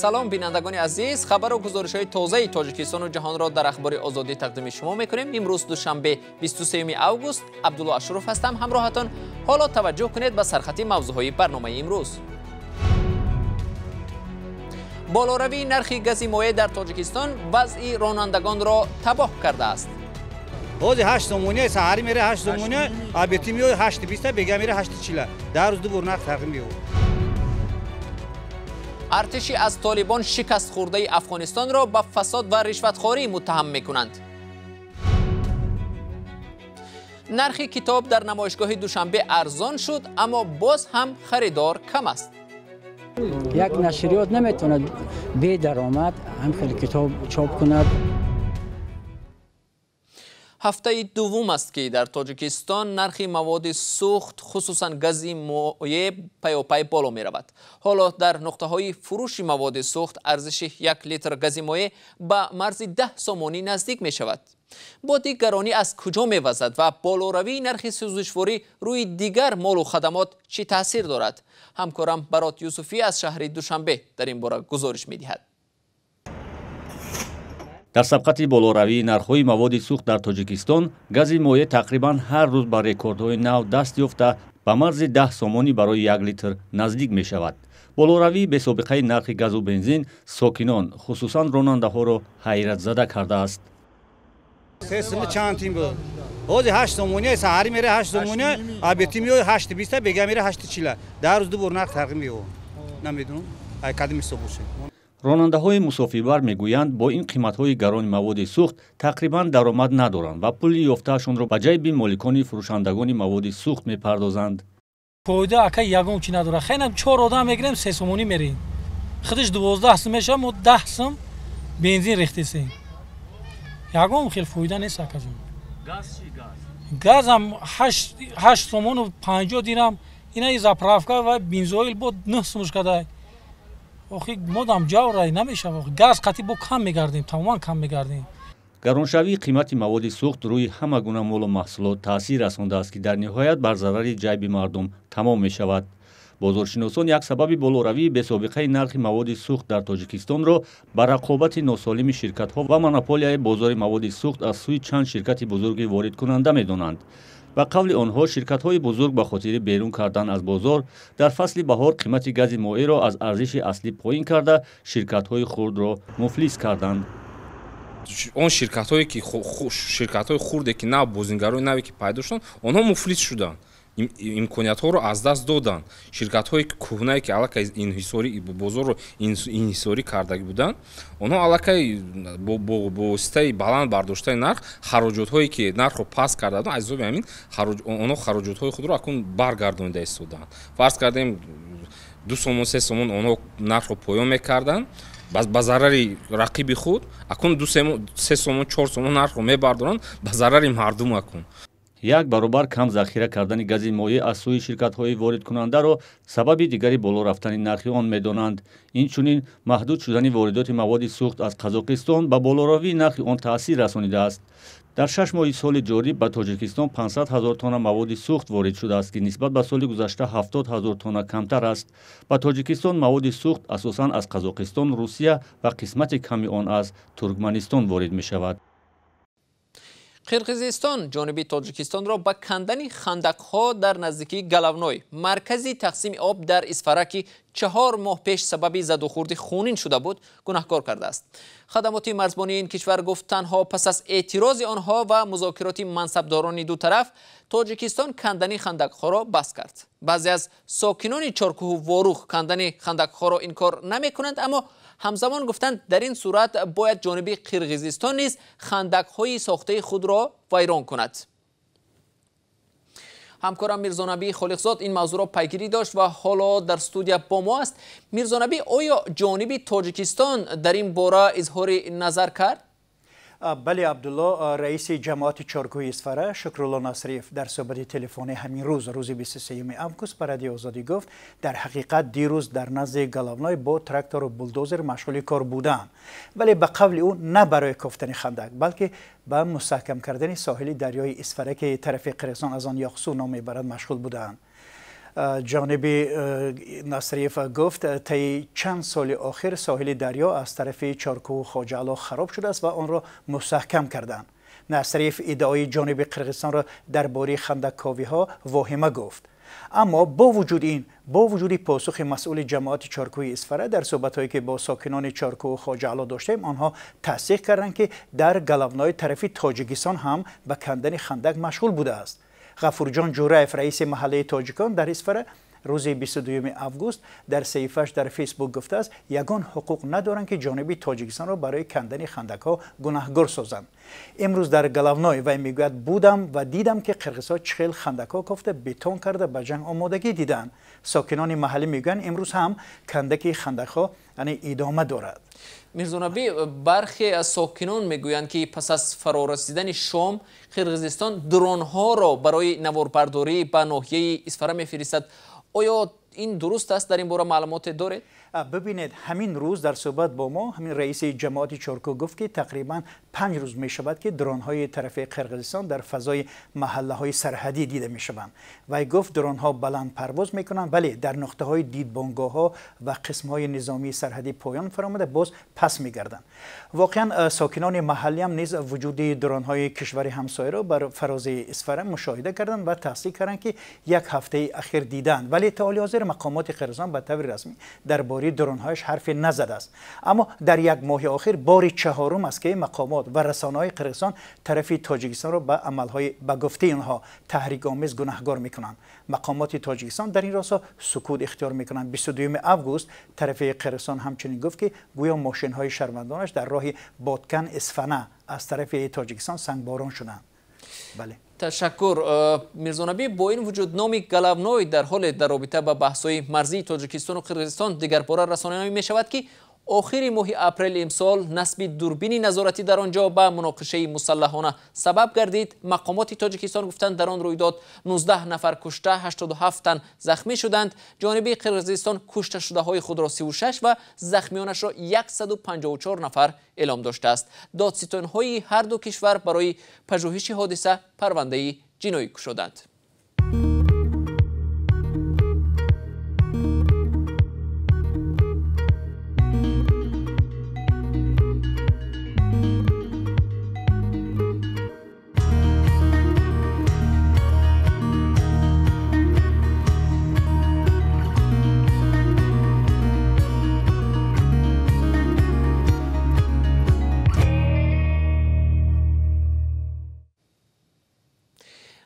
Салом, бинандагони азиз. Хабару гузоришҳои тозаи Тоҷикистону ҷаҳонро дар Ахбори Озодӣ тақдими шумо мекунем. Имрӯз душанбе, 23 август. Абдулло Ашуров ҳастам ҳамроҳатон. Ҳоло таваҷҷӯҳ кунед ба сархати мавзӯъҳои барномаи имрӯз. Болоравии нархи гази моеъ дар Тоҷикистон вазъи ронандагонро табоҳ кардааст. Ҳозир 8 сомония, саҳарӣ мере 8 сомония, абетӣ меояд 8:20, бега мере 8:40. Дар рӯз ду бор нарх тағйир меёбад. Артиши аз Толибон шикастхӯрдаи Афғонистонро ба фасод ва ришватхорӣ муттаҳам мекунанд. Нархи китоб дар намоишгоҳи Душанбе арзон шуд, аммо боз ҳам харидор кам аст. Як нашриёт наметавонад бедаромад ҳам хеле китоб чоп кунад. Ҳафтаи дуввум аст, ки дар Тоҷикистон нархи маводи сӯхт, хусусан гази моеъ, паёпай боло меравад. Ҳоло дар нуқтаҳои фурӯши маводи сӯхт арзиши 1 литр гази моеъ ба марзи 10 сомонӣ наздик мешавад. Боди гаронӣ аз куҷо мевазад ва болоравии нархи сӯзишворӣ рӯи дигар молу хадамот чӣ таъсир дорад? Ҳамкорам Барот Юсуфӣ аз шаҳри Душанбе дар ин бора гузориш медиҳад. Дар сабқати болоравии нархҳои маводи сӯхт дар Тоҷикистон гази моеъ тақрибан ҳар рӯз ба рекордҳои нав даст ёфта, ба марзи 10 сомонӣ барои 1 литр наздик мешавад. Болоравии бесобиқаи нархи газу бензин сокинон, хусусан ронандаҳоро ҳайратзада кардааст. Се сими чанд тин буд? Ҳозир 8 сомония, саҳарӣ мере 8 сомония, абетӣ меояд 8:20, бега мере 8:40. Дар рӯз ду бор нарх тағйир меёбад. Намедонам, ай кадом ҳисоб бошад. Ронандаҳои мусофирбар мегӯянд, бо ин қиматҳои гарони маводи сӯхт тақрибан даромад надоранд ва пули ёфтаашонро ба ҷайби моликони фурӯшандагони маводи сӯхт мепардозанд. Фоида ака ягон чи надорад. Хеле 4 одам мегирем, 3 сомонӣ мерем. Худаш 12 сум мешавад, мо 10 сум бензин рехтесем. Ягон хел фоида нест, акаҷон. Газ чи газ? Газам 8 сомону 50 дирам. Ина заправка ва бензоил бо 9 сумуш кадай. Охи модам ҷаврай намешавад. Газ қатъи бо кам мегардем, тамоман кам мегардем. Гароншавии қимати маводи сӯхт рӯи ҳама гуна молу маҳсулот таъсир расондааст, ки дар ниҳоят бар зарари ҷайби мардум тамом мешавад. Бозоршиносон як сабаби болоравии бесобиқаи нархи маводи сӯхт дар Тоҷикистонро ба рақобати носолими ширкатҳо ва монополияи бозори маводи сӯхт аз сӯи чанд ширкати бузурги воридкунанда медонанд. Ба қавли онҳо, ширкатҳои бузург ба хотири берун кардан аз бозор дар фасли баҳор қимати гази моеъро аз арзиши аслӣ поин карда, ширкатҳои хурдро муфлис карданд. Он ширкатҳое ки ширкатҳои хурде ки нав бозингарои наве ки пайдо шуданд, онҳо муфлис шуданд, имкониятҳоро аз даст доданд. Ширкатҳои кӯҳнае ки аллакай инҳисорӣ бозорро инҳисорӣ кардагӣ буданд, онҳо аллакай бо воситаи баланд бардоштани нарх хароҷотҳое ки нархро паст карда буданд, аз ҳисоби ҳамин онҳо хароҷотҳои худро акнун баргардонида истоданд. Фарз кардем, 2 сомон, 3 сомон онҳо нархро поён мекарданд ба зарари рақиби худ, акнун 2 3 сомон, 4 сомон нархро мебардоранд ба зарари мардум акнун. Як баробар кам захира кардани гази моеъ аз сӯи ширкатҳои воридкунандаро сабаби дигари боло рафтани нархи он медонанд. Инчунин маҳдуд шудани воридоти маводи сӯхт аз Қазоқистон ба болоравии нархи он таъсир расонидааст. Дар 6 моҳи соли ҷорӣ ба Тоҷикистон 500 ҳазор тонна маводи сӯхт ворид шудааст, ки нисбат ба соли гузашта 70 ҳазор тонна камтар аст. Ба Тоҷикистон маводи сӯхт асосан аз Қазоқистон, Русия ва қисмати ками он аз Туркманистон ворид мешавад. Қирғизистон ҷониби Тоҷикистонро ба кандани хандақҳо дар наздикии Галавной, маркази тақсими об дар Исфара, ки 4 моҳ пеш сабаби задухӯрди хунин шуда буд, гунаҳкор кардааст. Хадамоти марзбонии ин кишвар гуфт, танҳо пас аз эътирози онҳо ва музокироти мансабдорони ду тараф Тоҷикистон кандани хандақҳоро бас кард. Баъзе аз сокинони Чоркӯҳу Ворух кандани хандақҳоро инкор намекунанд, аммо ҳамзамон гуфтанд, дар ин сурат бояд ҷониби Қирғизистон низ хандақҳои сохтаи худро вайрон кунад. Ҳамкорам Мирзонабӣ Холиқзод ин мавзӯъро пайгирӣ дошт ва ҳоло дар студия бо мо аст. Мирзонабӣ, оё ҷониби Тоҷикистон дар ин бора изҳори назар кард? Бале, Абдулло, раиси ҷамоати Чоркӯҳи Исфара Шукрулло Насриев дар суҳбати телефонӣ ҳамин рӯз, рӯзи 23 август, ба Радиои Озодӣ гуфт, дар ҳақиқат дирӯз дар назди Галавной бо трактору булдозер машғули кор буданд, вале ба қавли ӯ на барои кофтани хандак, балки ба мустаҳкам кардани соҳили дарёи Исфара, ки тарафи Қирғизистон аз он Яхсу ном мебарад, машғул буданд. ҷониби Насриев гуфт, тайи чанд соли охир соҳили дарё аз тарафи Чоркӯҳу Хоҷаало хароб шудааст ва онро мустаҳкам карданд. Насриев иддаои ҷониби Қирғизистонро дар бораи хандакковиҳо воҳима гуфт. Аммо бо вуҷуди ин, бо вуҷуди посухи масъули ҷамоати Чоркӯҳи Исфара, дар суҳбатҳое ки бо сокинони Чоркӯҳу Хоҷаало доштем, онҳо тасдиқ карданд, ки дар Головной тарафи Тоҷикистон ҳам ба кандани хандак машғул будааст. Ғафурҷон Ҷураев, раиси маҳаллаи тоҷикон дар Исфара, рӯзи 22 август дар саҳифааш дар Фейсбук гуфтааст, ягон ҳуқуқ надоранд, ки ҷониби Тоҷикистонро барои кандани хандакҳо гунаҳгор созанд. Имрӯз дар Головной, вай мегӯяд, будам ва дидам, ки қирғизҳо чӣ хел хандакҳо кофта, бетон карда, ба ҷанг омодагӣ диданд. Сокинони маҳаллӣ мегӯянд, имрӯз ҳам кандаки хандакҳо яъне идома дорад. Мирзонаби, бархе аз сокинон мегӯянд, ки пас аз фарорасидани шом Қирғизистон дронҳоро барои наворбардорӣ ба ноҳияи Исфара мефиристад. Оё ин дуруст аст? Дар ин бора маълумоте доред? Бибинед, ҳамин рӯз дар суҳбат бо мо ҳамин раиси ҷамоати Чоркӯҳ гуфт, ки тақрибан 5 рӯз мешавад, ки дронҳои тарафи Қирғизистон дар фазои маҳаллаҳои сарҳадӣ дида мешаванд. Вай гуфт, дронҳо баланд парвоз мекунанд, вале дар нуқтаҳои дидбонгоҳҳо ва қисмҳои низомии сарҳадӣ поён фаромада, боз пас мегарданд. Воқеан, сокинони маҳаллиам низ вуҷуди дронҳои кишвари ҳамсояро бар фарози Исфара мушоҳида карданд ва тасдиқ карданд, ки як ҳафтаи ахир диданд, вале то ҳоли ҳозир мақомоти Қирғизистон ба таври расмӣ дар бораи дронҳояш ҳарфе назадааст. Аммо дар як моҳи охир бори чаҳорум аст, ки мақомот ва расонаҳои Қирғизистон тарафи Тоҷикистонро ба амалҳои ба гуфтаи онҳо таҳрикомез гунаҳгор мекунанд. Мақомоти Тоҷикистон дар ин росто сукут ихтиёр мекунанд. 22 август тарафи Қирғизистон ҳамчунин гуфт, ки гӯё мошинҳои шаҳрвандонаш дар роҳи Бодкан Исфана аз тарафи Тоҷикистон сангборон шуданд. Бале. Ташаккур, Мирзонаби. Бо ин вуҷуд номи Головной дар ҳоле дар робита ба баҳсҳои марзии Тоҷикистону Қирғизистон дигарбора расонаӣ мешавад, ки охири моҳи апрели имсол насби дурбини назоратӣ дар он ҷо ба муноқишаи мусаллаҳона сабаб гардид. Мақомоти Тоҷикистон гуфтанд, дар он рӯйдод 19 нафар кушта, 87 тан захмӣ шуданд. Ҷониби Қирғизистон кушташудаҳои худро 36 ва захмиёнашро 154 нафар эълом доштааст. Додситонҳои ҳар ду кишвар барои пажӯҳиши ҳодиса парвандаи ҷиноӣ кушоданд.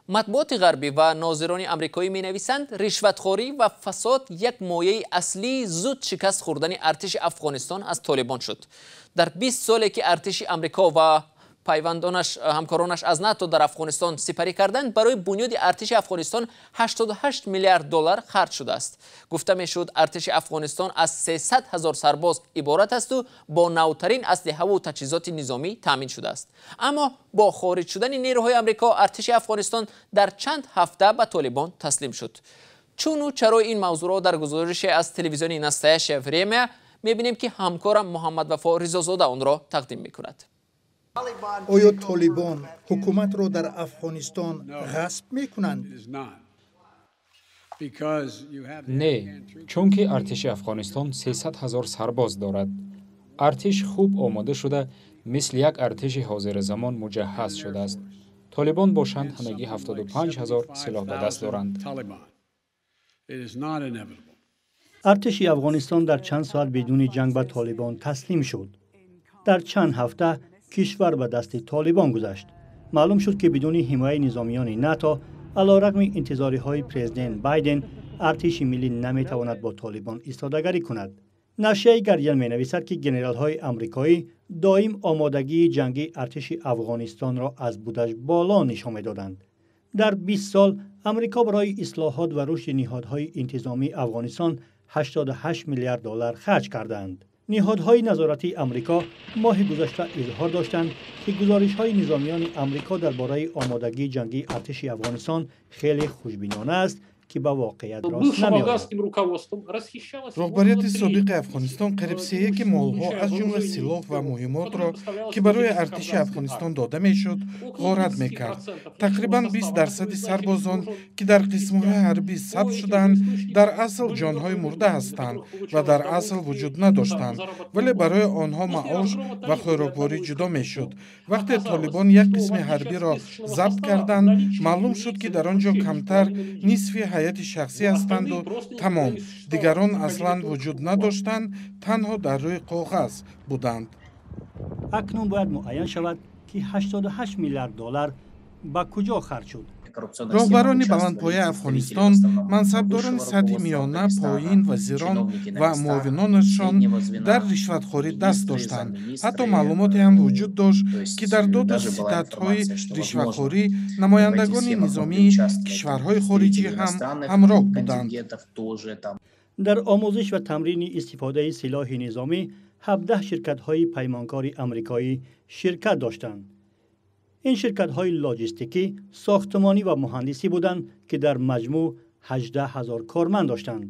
Матбуоти ғарбӣ ва нозирони амрикоӣ менависанд, ришватхорӣ ва фасод як мояи аслии зуд шикаст хӯрдани артиши Афғонистон аз Толибон шуд. Дар 20 соле ки артиши Амрико ва пайвандонаш, ҳамкоронаш аз НАТО дар Афғонистон сипарӣ карданд, барои бунёди артиши Афғонистон 88 миллиард доллар харҷ шудааст. Гуфта мешуд, артиши Афғонистон аз 300 ҳазор сарбоз иборат асту бо навтарин аслиҳаву таҷҳизоти низомӣ таъмин шудааст. Аммо бо хориҷ шудани нерӯҳои Амрико артиши Афғонистон дар чанд ҳафта ба Толибон таслим шуд. Чуну чаро ин мавзӯъро дар гузорише аз телевизиони Настоящее время мебинем, ки ҳамкорам Муҳаммадвафо Ризозода онро тақдим мекунад. Оё Толибон ҳукуматро дар Афғонистон ғасб мекунанд? Не, чунки артиши Афғонистон 300 ҳазор сарбоз дорад. Артиш хуб омода шуда, мисли як артиши ҳозиразамон муҷаҳҳаз шудааст. Толибон бошанд, ҳамагӣ 75 ҳазор силоҳ ба даст доранд. Артиши Афғонистон дар чанд соат бидуни ҷанг ба Толибон таслим шуд. Дар чанд ҳафта кишвар ба дасти Толибон гузашт. Маълум шуд, ки бидуни ҳимояи низомиёни НАТО, алорағми интизориҳои президент Байден, артиши миллӣ наметавонад бо Толибон истодагарӣ кунад. Нашрияи Гардиан менависад, ки генералҳои амрикоӣ доим омодагии ҷангии артиши Афғонистонро аз будаш боло нишон медоданд. Дар 20 сол Амрико барои ислоҳот ва рушди ниҳодҳои интизомии Афғонистон 88 миллиард доллар харҷ кардаанд. Ниҳодҳои назоратии Амрико моҳи гузашта изҳор доштанд, ки гузоришҳои низомиёни Амрико дар бораи омодагии ҷангии артиши Афғонистон хеле хушбинона аст, ки ба воқеият рост намеояд. Роҳбарияти собиқи Афғонистон қариб сеяки молҳо, аз ҷумла силоҳ ва муҳимотро, ки барои артиши Афғонистон дода мешуд, ғорат мекард. Тақрибан 20% сарбозон, ки дар қисмҳои ҳарбӣ сабт шуданд, дар асл ҷонҳои мурда ҳастанд ва дар асл вуҷуд надоштанд, вале барои онҳо маош ва хӯрокворӣ ҷудо мешуд. Вақте толибон як қисми ҳарбиро забт карданд, маълум шуд, ки дар он ҷо камтар нисфи ҳайати шахсӣ ҳастанду тамом, дигарон аслан вуҷуд надоштанд, танҳо дар рӯи коғаз буданд. Акнун бояд муайян шавад, ки 88 миллиард доллар ба куҷо харҷ шуд. Роҳбарони баландпояи Афғонистон, мансабдорони сатҳи миёна, поин, вазирон ва муовинонашон дар ришватхорӣ даст доштанд. Ҳатто маълумоте ҳам вуҷуд дошт, ки дар доду ситадҳои ришватхорӣ намояндагони низомии кишварҳои хориҷӣ ҳам ҳамроҳ буданд. Дар омӯзиш ва тамрини истифодаи силоҳи низомӣ 17 ширкатҳои паймонкори амрикоӣ ширкат доштанд. Ин ширкатҳои лоҷистикӣ, сохтмонӣ ва муҳандисӣ буданд, ки дар маҷмӯъ 18 ҳазор корманд доштанд.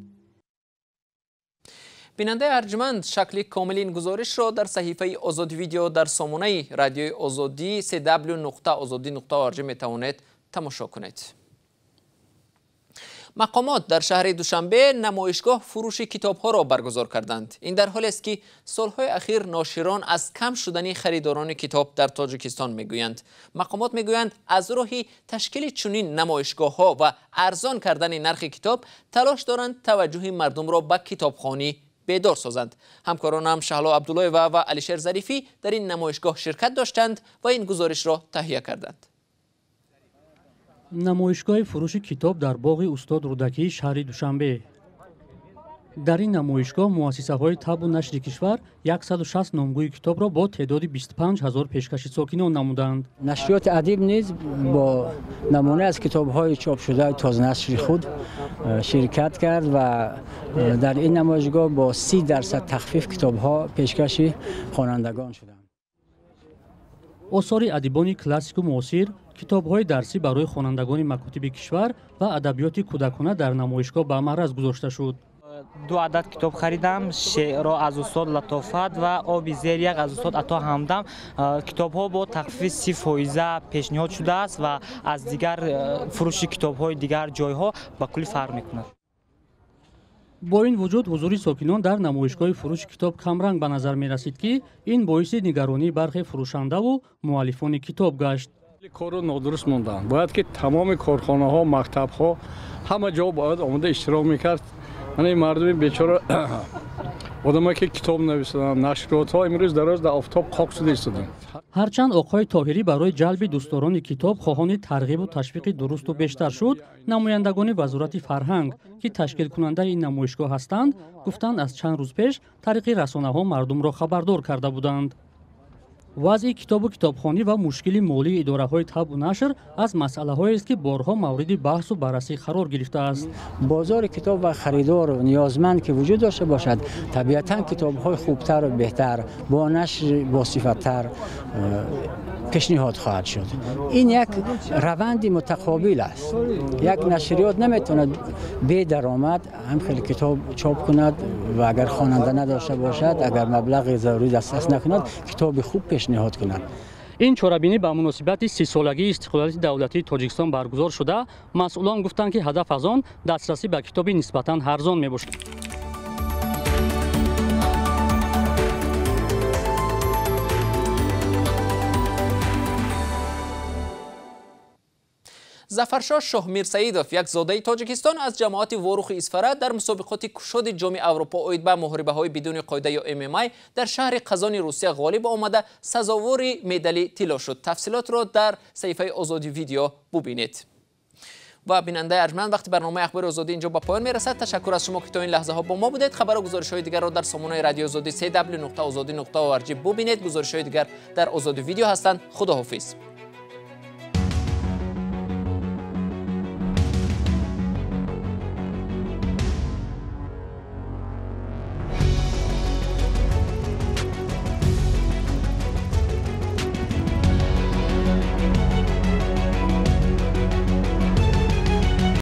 Бинандаи арҷманд, шакли комили ин гузоришро дар саҳифаи Озодӣ Видео дар сомонаи радиои Озодӣ cw.ozodi.org метавонед тамошо кунед. Мақомот дар шаҳри Душанбе намоишгоҳ фурӯши китобҳоро баргузор карданд. Ин дар ҳолест, ки солҳои ахир ноширон аз кам шудани харидорони китоб дар Тоҷикистон мегӯянд. Мақомот мегӯянд, аз роҳи ташкили чунин намоишгоҳҳо ва арзон кардани нархи китоб талош доранд таваҷҷӯҳи мардумро ба китобхонӣ бедор созанд. Ҳамкоронам Шаҳло Абдуллоева ва Алишер Зарифӣ дар ин намоишгоҳ ширкат доштанд ва ин гузоришро таҳия карданд. Намоишгоҳи фурӯши китоб дар боғи устод Рӯдакии шаҳри Душанбе. Дар ин намоишгоҳ муассисаҳои табу нашри кишвар 160 номгӯи китобро бо теъдоди 25 ҳазор пешкаши сокинон намуданд. Нашриёти Адиб низ бо намуна аз китобҳои чопшудаи тозанашри худ ширкат кард ва дар ин намоишгоҳ бо 30% тахфиф китобҳо пешкаши хонандагон шуданд. Осори адибони классику муосир, китобҳои дарсӣ барои хонандагони макотиби кишвар ва адабиёти кӯдакона дар намоишгоҳ ба маъраз гузошта шуд. Ду адад китоб харидам: шеърро аз устод Латофат ва оби зери як аз устод Ато Ҳамдам. Китобҳо бо тахфифи 30% пешниҳод шудааст ва аз дигар фурӯши китобҳои дигар ҷойҳо ба куллӣ фарқ мекунад. Бо ин вуҷуд, ҳузури сокинон дар намоишгоҳи фурӯши китоб камранг ба назар мерасид, ки ин боиси нигаронии бархе фурӯшандаву муаллифони китоб гашт. Корро нодуруст монданд. Бояд ки тамоми корхонаҳо, мактабҳо, ҳама ҷо бояд омода иштирок мекард. Ана ин мардуми бечора одамое ки китоб нависанд, нашриётҳо имрӯз дароз дар офтоб қоқ шуда истоданд. Ҳарчанд оқои Тоҳирӣ барои ҷалби дӯстдорони китоб хоҳони тарғибу ташвиқи дурусту бештар шуд, намояндагони Вазорати фарҳанг, ки ташкилкунандаи ин намоишгоҳ ҳастанд, гуфтанд, аз чанд рӯз пеш тариқи расонаҳо мардумро хабардор карда буданд. Вазъи китобу китобхонӣ ва мушкили молии идораҳои табу нашр аз масъалаҳоест, ки борҳо мавриди баҳсу баррасӣ қарор гирифтааст. Бозори китоб ва харидору ниёзманд ки вуҷуд дошта бошад, табиатан китобҳои хубтару беҳтар, бо нашри босифаттар пешниҳод хоҳад шуд. Ин як раванди мутақобил аст. Як нашриёт наметавонад бедаромад ҳам хеле китоб чоп кунад ва агар хонанда надошта бошад, агар маблағи зарурӣ дастрас накунад, китоби хуб пешниҳод кунад. Ин чорабинӣ ба муносибати 30-солагии истиқлолияти давлатии Тоҷикистон баргузор шуда, масъулон гуфтанд, ки ҳадаф аз он дастрасӣ ба китоби нисбатан ҳарзон мебошад. Зафаршоҳ Шоҳмирсаидов, як зодаи Тоҷикистон аз ҷамоати Ворухи Исфара, дар мусобиқоти кушоди ҷоми Аврупо оид ба муҳорибаҳои бидуни қоида ё ММА дар шаҳри Қазони Русия ғолиб омада, сазовори медали тилло шуд. Тафсилотро дар саҳифаи Озодӣ Видео бубинед. Ва бинандаи арҷманд, вақти барномаи Ахбори Озодӣ инҷо ба поён мерасад. Ташаккур аз шумо, ки то ин лаҳзаҳо бо мо будед. Хабару гузоришҳои дигарро дар сомонаи радиои Озодӣ cw.ozodi.org бубинед. Гузоришҳои дигар дар Озодӣ Видео ҳастанд. Худоҳофиз.